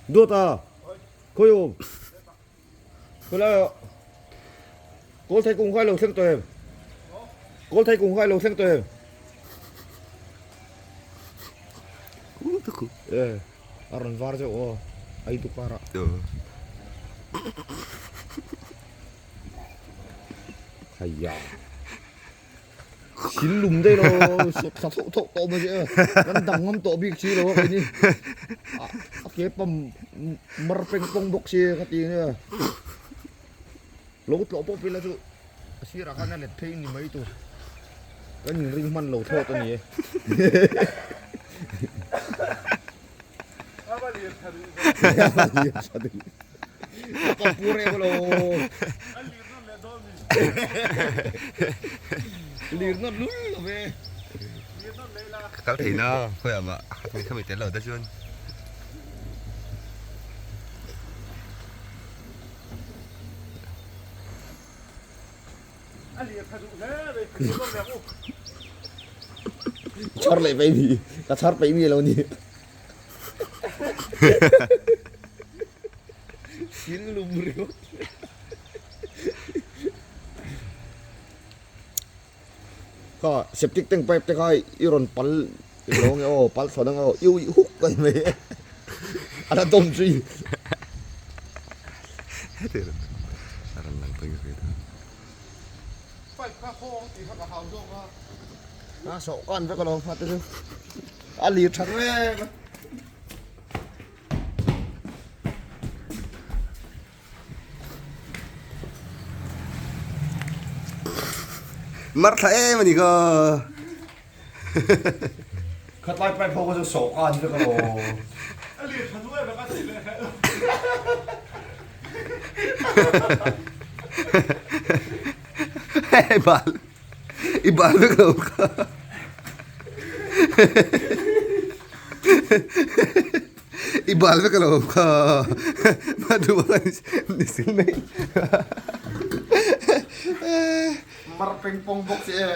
Duata khawi awm khawi lai ah kawl thei kung kha ilo thleng tawh em kawl thei kung kha ilo thleng tawh em e a rawn var zeuh aw a i dukar ah haiya. Thil lum daih lo sawt thla thauh thauh tawh mai che kan dang ngam tawh bik si lo a keini a ke pam mar peng pawng bawk si ka ti nia lo tlawh pawh pila chu a sirah khan a let phei ni mai tur kan inring hman lo thlawt a ni e. Ka kal thei na khawiah mah khami tel lo te chuan. Chhar leh peih mi ka chhar peih mi lo ni. Thil lum ringawt. Kha septic tank pipe te kha i rawn pal i lo nge aw pal thlawn ang aw i uih huk a ni mai e a la dawm zui. A rawn lang phei ve ta. Pipe kha khawng tih kha ka hau zawk a. A sawh kan vek alawm kha te chu a lir tha reng a. Mar thla em a ni kha. Khatlai pipe ho kha chu sawh kan vek alawm. A lir tha nuai vek a tih leh kha. I bal i bal vek lo kha. I bal vek lo kha. Maduh ni sil mai. Mar peng pawng bawk si e.